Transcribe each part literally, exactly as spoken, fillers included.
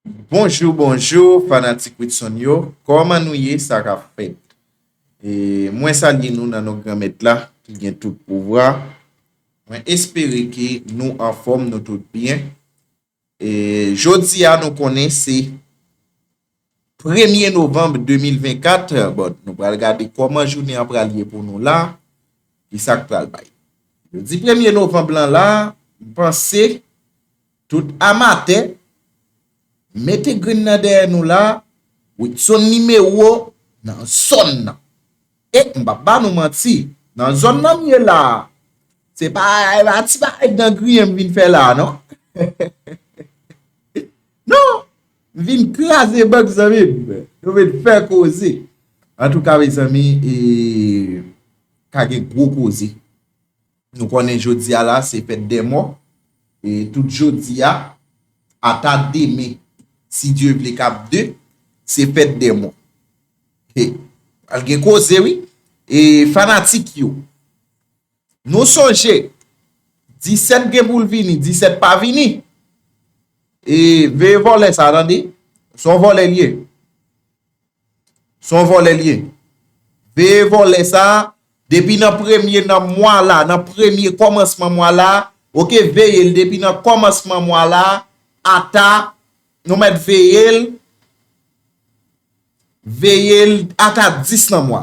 Bonjou, bonjou, fanatik Witson yo. Kòman nou ye? Sa k ap fèt? E, mwen salye nou nan non Granmèt la, ki gen tout pouvwa. Mwen espere ke nou anfòm, nou tout byen. E, jodi a, nou konnen se premye novanm de mil vennkat. Bon, nou pral gade kòman jounen an pral ye pou nou la, ki sa k pral bay. Jodi premye novanm lan la, m panse tout amatè, mete grenn nan dèyè nou la, Witson nimewo nan zòn nan. E m p ap ba nou manti, nan zòn nan m ye la, se pa, e pa ti bagay dan griyen m vin fè la, non. Non, m vin kraze bank, zanmi m. Nou vin fè koze. Antouka, mezanmi, e, ka gen gwo koze. Nou konnen jodi a la, se fèt dè mò. E tout jodi a, ata demen, si Dye vle, k ap de, se fèt dè mò. E, pral gen koze, wi. E fanatik yo, nou sonje, disèt gen pou l vini, disèt pa vini. E veye vòlè sa, tande. Se yon vòlè l ye. Se yon vòlè l ye. Veye vòlè sa, depi nan premye nan mwa la, nan premye kòmansman mwa la, oke, veye l depi nan kòmansman mwa la, ata, nou mèt veye l, veye l ata dis nan mwa.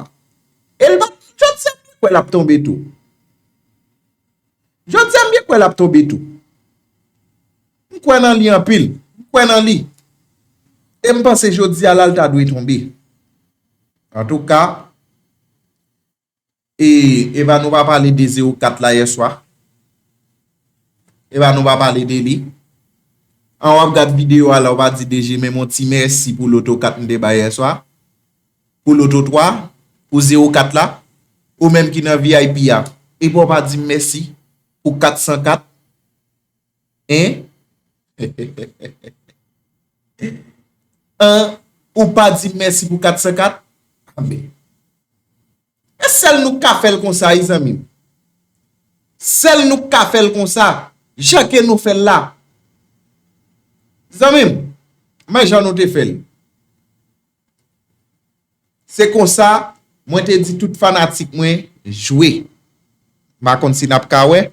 E l pa, jodi a, m kwè l ap tonbe tou. Jodi a, m byen kwè l ap tonbe tou. M kwè nan li anpil. M kwè nan li. E m panse jodi a la, l ta dwe tonbe. Antouka, e, Eva, nou pa pale de zewo kat la yè swa. Eva, nou pa pale de li. An, w ap gad videyo a la, w pa di D G, men yon ti mèsi pou loto kat m te bay yè swa. Pou loto twa, pou zewo kat la, ou menm ki nan V I P a, epi w pa di m mèsi pou kat san kat, en? An, ou pa di m mèsi pou kat san kat? Anben. E sèl nou k ka fè l konsa, wi, zanmi m. Sèl nou k ka fè l konsa, jan ke nou fè l la. Zanmi m, men jan nou te fè l. Se konsa, mwen te di tout fanatik mwen, jwe. M pa konn si n ap ka wè.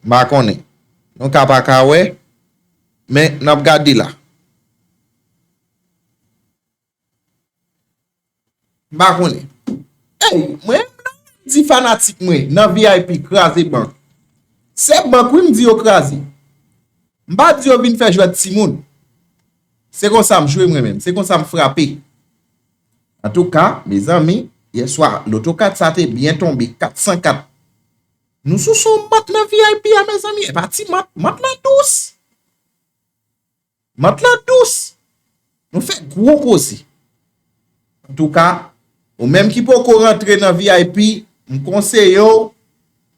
M pa konnen. Nou ka pa ka wè, men n ap gade la. M pa konnen. Ey, mwen menm nan di fanatik mwen nan V I P kraze bank. Se bank wi m di yo kraze. M pa di yo vin fè jwèt timoun. Se konsa m jwe mwen menm. Se konsa m frape. Antouka, mezanmi, yè swa, loto kat sa te byen tonbe, kat san kat. Nou sou son mant nan V I P a, mezanmi. E pa ti mant, mant lan dous. Mant lan dous. Nou fè gwo koze. Antouka, ou menm ki poko rantre nan V I P, m konseye w,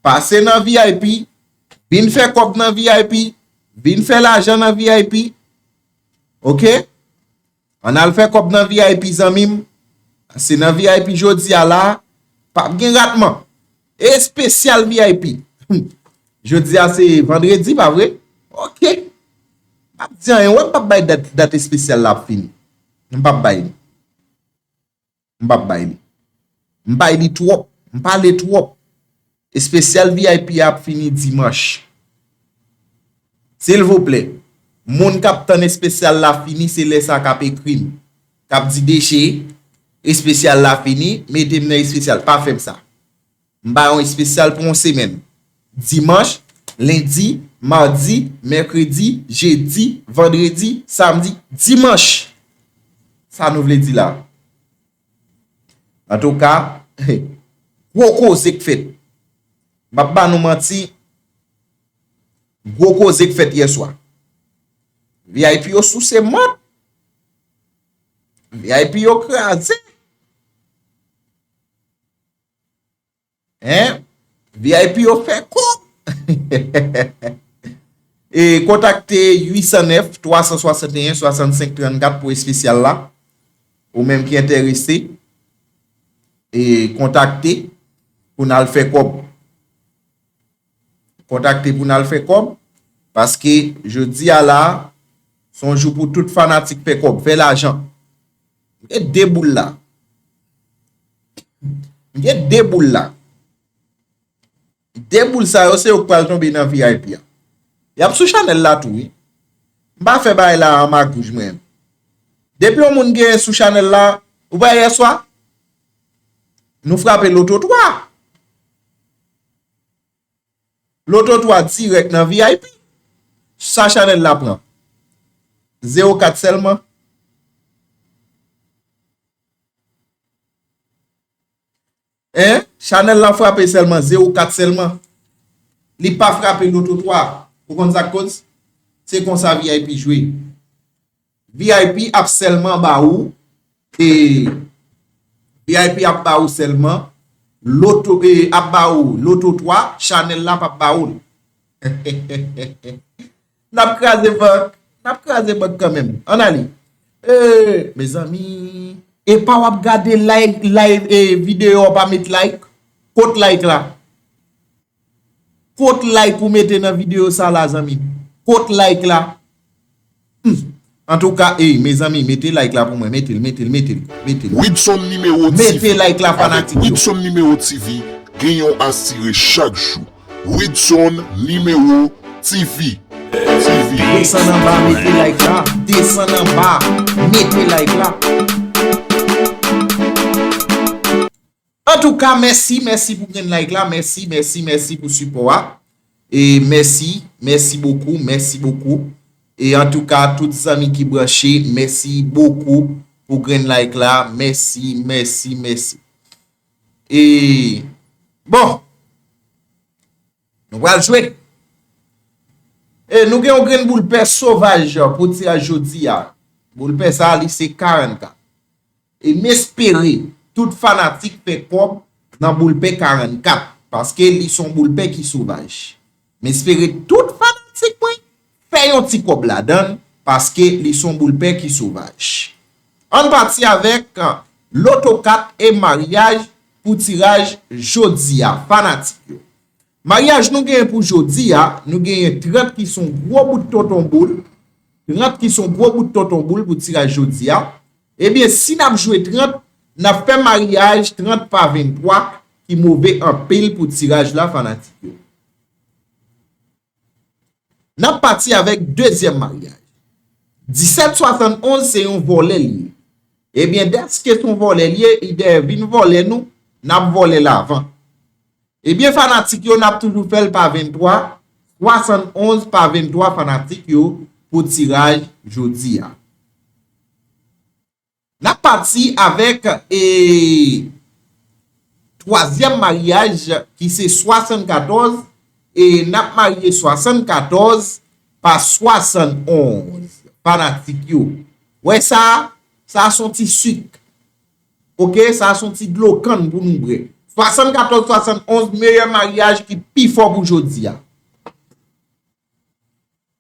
pase nan V I P, vin fè kòb nan V I P, vin fè lajan nan V I P. Oke? Ann al fè kòb nan V I P, zanmi m. Se nan V I P jodi a la, p ap gen ratman. Espesyal V I P. Jodi a se vandredi, pa vre? Oke. M ap di anyen, wè m p ap bay dat, dat espesyal la ap fini. M p ap bay li. M p ap bay li. M bay li twòp. M pale twòp. Espesyal V I P a ap fini dimanch. Silvouplè, moun k ap tann espesyal la fini, se lè sa k ap ekri m. K ap di, "D J, espesyal la fini, mete m nan espesyal." Pa fè m sa. M ba yon espesyal pou yon semèn. Dimanch, lendi, madi, mèkredi, jedi, vandredi, samdi, dimanch. Sa nou vle di la? Antouka, gwo koze k fèt. M ap ba nou manti, gwo koze k fèt yè swa. V I P yo souse mant. V I P yo kraze. Hein? V I P yo fè kòb. E kontakte uit san nèf, twa san swasanteyen, swasannsenk trannkat pou espesyal la. Ou menm ki enterese, e kontakte pou n al fè kòb. kontakte pou n al fè kòb, paske jodi a la, se yon jou pou tout fanatik fè kòb, fè lajan. M gen de boul la. M gen de boul la. De boul sa yo, se yo k pral tonbe nan V I P a. Y ap sou chanèl la tou, wi. M pa fè bagay la an magouj, mwen. Depi yon moun genyen sou chanèl la, ou pa yè swa, nou frape loto twa. Loto twa dirèk nan V I P. Sa chanèl la pran? Zewo kat sèlman. Hein? Chanèl la frape sèlman zewo kat sèlman. Li pa frape loto twa. Ou konn sa k koz? Se konsa V I P jwe. V I P ap sèlman ba ou, e, V I P ap ba ou sèlman loto, e, ap ba ou loto twa, chanèl la p ap ba ou l. N ap kraze bank, n ap kraze bank kanmenm. Ann ale. E, mezanmi, e pa w ap gade live, live, e, videyo a, pa met like. Kot like la? Kot like ou mete nan videyo sa la, zanmi m? Kot like la? Hmm. Antouka, ey, mezanmi, mete like la pou mwen. Mete l, mete l, mete l, mete l. Widson Nimewo T V. Mete like la, fanatik yo. Widson Nimewo T V, gen yon asire chak jou. Widson Nimewo T V. T V. Desann anba, mete like la. Desann anba, mete like la. Antouka, mèsi, mèsi pou grenn like la, mèsi, mèsi, mèsi pou sipò a. E mèsi, mèsi bokou, mèsi bokou. E antouka, tout zanmi ki branche, mèsi bokou pou grenn like la, mèsi, mèsi, mèsi. E, bon, nou pral jwe. E nou gen yon grenn boul pè sovaj pou tiraj jodi a. Boul pè sa, li se karannkat. E m espere tout fanatik fè kòb nan boul pè karannkat, paske li se yon boul pè ki sovaj. M espere tout fanatik mwen fè yon ti kòb ladan l, paske li se yon boul pè ki sovaj. Ann pati avèk, ah, loto kat e maryaj pou tiraj jodi a, fanatik yo. Maryaj nou genyen pou jodi a, nou genyen trant ki se yon gwo bout tonton boul, trant ki se yon gwo bout tonton boul pou tiraj jodi a. Ebyen, si n ap jwe trant, n ap fè maryaj trant pa venntwa ki move anpil pou tiraj la, fanatik yo. N ap pati avèk dezyèm maryaj. Disèt swasannonz se yon vòlè li ye. Ebyen, dèske se yon vòlè li ye, li dèyè vin vòlè nou, n ap vòlè l avan. Ebyen, fanatik yo, n ap toujou fè l pa venntwa, swasannonz pa venntwa, fanatik yo, pou tiraj jodi a. N ap pati avèk, e, twazyèm maryaj ki se swasannkatòz, e n ap marye swasannkatòz pa swasannonz, fanatik yo. Wè sa, sa se yon ti sik. Oke, sa se yon ti dlo kann pou nou bwè. Swasannkatòz swasannonz, meyè maryaj ki pi fò pou jodi a.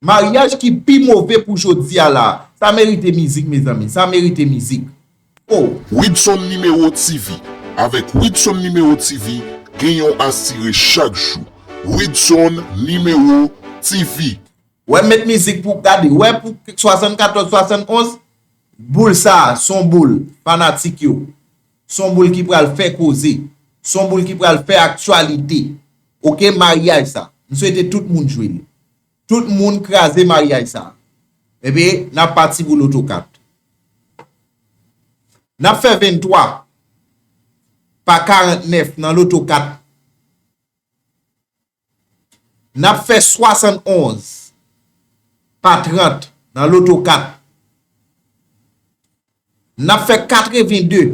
Maryaj ki pi move pou jodi a la. Sa merite mizik, mezanmi. Sa merite mizik. Oh. Widson Nimewo T V. Avèk Widson Nimewo T V, gen yon asire chak jou. Widson Nimewo T V. Wè, m met mizik pou gade. Wè, pou swasannkatòz swasannonz, boul sa, se yon boul, fanatik yo. Se yon boul ki pral fè koze. Se yon boul ki pral fè aktyalite. Oke, maryaj sa. M swete tout moun jwe li. Tout moun kraze maryaj sa. Ebyen, n ap pati pou loto kat. N ap fè venntwa pa karantnèf nan loto kat. N ap fè swasannonz pa trant nan loto kat. N ap fè katrevenn de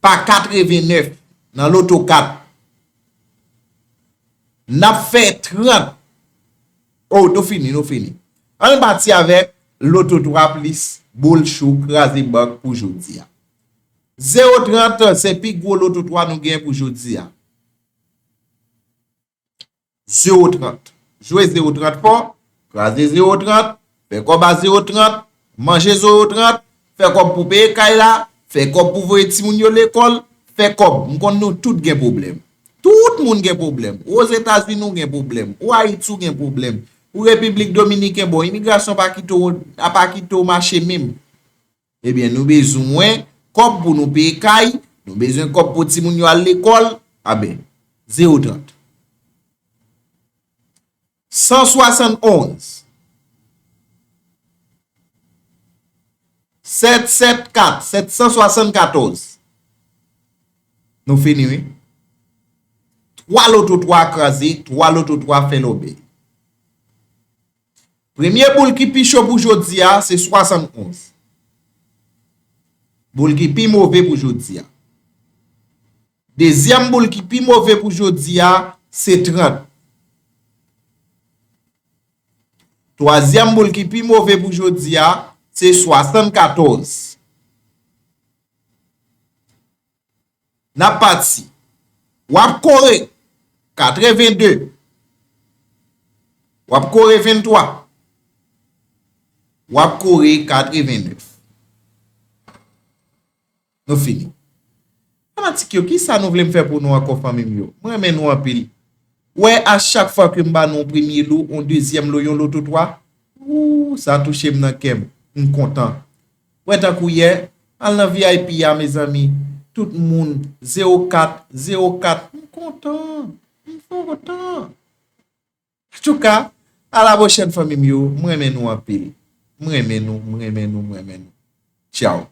pa katrevennèf nan loto kat. N ap fè trant. Oh, nou fini, nou fini. Ann pati avèk loto twa plis boul cho kraze bank pou jodi a. Zewo trant se pi gwo loto twa nou gen pou jodi a. Zewo trant. Jwe zewo trant fò, kraze zewo trant, fè kòb a zewo trant, manje zewo trant, fè kòb pou peye kay la, fè kòb pou voye timoun yo lekòl, fè kòb. M konn nou tout gen pwoblèm. Tout moun gen pwoblèm. Ou Ozetazini, ou gen pwoblèm. Ou Ayiti, ou gen pwoblèm. Ou Repiblik Dominiken, bon, imigrasyon pa kite w, a pa kite w mache menm. Ebyen, nou bezwen kòb pou nou peye kay, nou bezwen kòb pou timoun yo al lekòl, a ben, zewo trant. San swasannonz. Sèt sèt kat, sèt san swasannkatòz. Nou fini, wi. Twa loto twa kraze, twa loto twa fè lòbèy. Premye boul ki pi cho pou jodi a, se swasannonz. Boul ki pi move pou jodi a. Dezyèm boul ki pi move pou jodi a, se trant. Twazyèm boul ki pi move pou jodi a, se swasannkatòz. N ap pati. W ap kore katrevennde. W ap kore venntwa. W ap kore katrevennèf. Nou fini. Fanatik yo, kisa nou vle m fè pou nou ankò, fanmi m yo? Mwen renmen nou anpil. Wè, a chak fwa ke m ba nou yon premye lo, yon dezyèm lo, yon loto twa, ou, sa touche m nan kè m. M kontan. Wè, tankou yè, al nan V I P a, mezanmi. Tout moun, zewo kat, zewo kat. M kontan. M kontan. Antouka, a la pwochèn, fanmi m yo. Mwen renmen nou anpil. Mwen renmen nou, mwen renmen nou, mwen renmen nou. Tchaw.